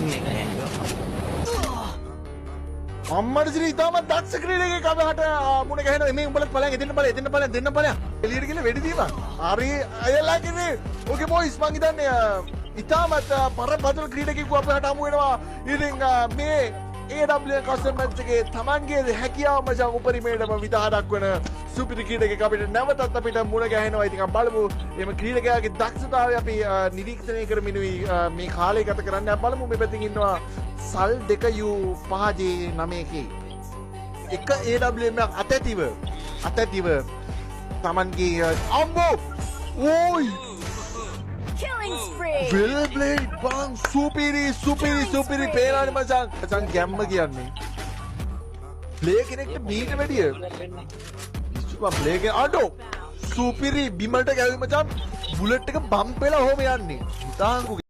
ඉන්නේ නෑ. අම්මට සිරි, ඉතාමත් දක්ෂ ක්‍රීඩකයෙක් අපහට මුණ ගැහෙනවා. මේ උඹලත් ඵලයන්, එතෙන්ට ඵලයන්, එතෙන්ට ඵලයන්, දෙන්න ඵලයන්. එළියට ගිහලා වෙඩි දීපන්. හරි අයලා කිරේ. ඕකේ බොයිස්, මං හිතන්නේ ඉතාමත් බරපතල ක්‍රීඩකයෙකු අපහට හමු වෙනවා. ඉතින් මේ AWM custom match එකේ තමන්ගේ හැකියාව මචං උපරිමයටම විදහා දක්වන සුපිරි ක්‍රීඩකයෙක් අපිට නැවතත් අපිට මුණ ගැහෙනවා. ඉතින් අපි බලමු එම ක්‍රීඩකයාගේ දක්ෂතාවය අපි නිරීක්ෂණය කරමිනුයි මේ කාලය ගත කරන්නේ. අපි බලමු, මේ පැත්තෙන් ඉන්නවා සල් 2 U 5 J 9 K. එක AWM එකක් අතැතිව අතැතිව තමන්ගේ, අම්බෝ ඕයි. Killing spree. වෙල් ප්ලේඩ් බං, සුපිරි සුපිරි සුපිරි. පේනවනේ මචං මචං, ගැම්ම කියන්නේ ප්ලේ කෙනෙක්ට මීට වැඩිය පිස්සු බං. ප්ලේ කෙනෙක් අඩෝ සුපිරි, බිමට ගැවි මචං, බුලට් එක බම්ප් වෙලා ඔහොම යන්නේ හිතාංකු.